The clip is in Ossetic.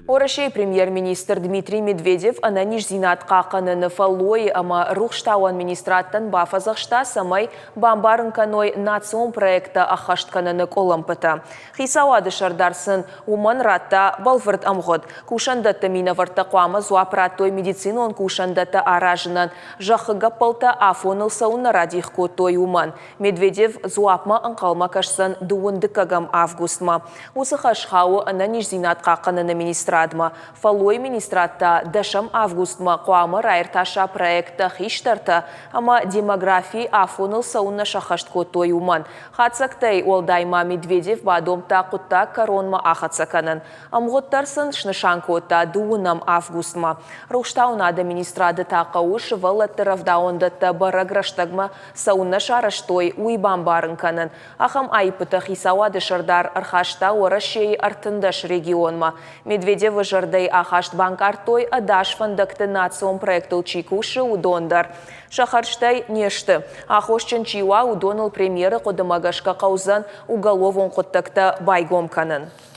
Уӕрӕсейы премьер-министр Дмитрий Медведев ӕнӕниздзинад хъахъхъӕныны, фӕллойы ӕмӕ рухстауӕн министрадтӕн бафӕдзӕхста, цӕмӕй бамбарын кӕной национ проекттӕ ӕххӕст кӕныны къуылымпытӕ. Хицауады сӕрдар сын уымӕн радта бӕлвырд ӕмгъуыд. Кусӕндӕтты минӕвӕрттӕ хъуамӕ дзуапп радтой медицинон кусӕндӕттӕ аразынӕн, зӕххы гӕппӕлтӕ афоныл цӕуыннӕ радих кодтой, уымӕн. Медведев дзуапмӕ ӕнхъӕлмӕ кӕсдзӕн дыууын дыккӕгӕм августмӕ. Уыцы хӕс хауы ӕнӕниздзинад хъахъхъӕныны министрадмӕ. Фӕллойы министрад та дӕсӕм августмӕ хъуамӕ раиртаса проекттӕ хистӕртӕ ӕмӕ демографи афоныл цӕуыннӕ сӕххӕст кодтой, уымӕн. Хатдзӕгтӕй уӕлдай ма Медведев бадомдта хъуыддаг кӕронмӕ ахӕццӕ кӕнын. Ӕмгъуыд дӕр сын снысан кодта дыууынӕм августмӕ. Рухстауынады министрады та хъӕуы сывӕллӕтты рӕвдауӕндӕттӕ бӕрӕг рӕстӕгмӕ цӕуыннӕ сарӕзтой, уый бамбарын кӕнын. Ахӕм аиппытӕ хицауады сӕрдар ӕрхаста Уӕрӕсейы 13 регионмӕ. Медведевы зӕрдӕйы ахаст банкъардтой, ӕдас фӕндӕгты национ проектыл чи кусы, уыдон дӕр. Сӕ хӕрзтӕй не сты. Аххосджын чи уа, уыдоныл премьеры хъуыдымӕ гӕсгӕ хъӕудзӕн уголовон хъуыддӕгтӕ байгом кӕнын.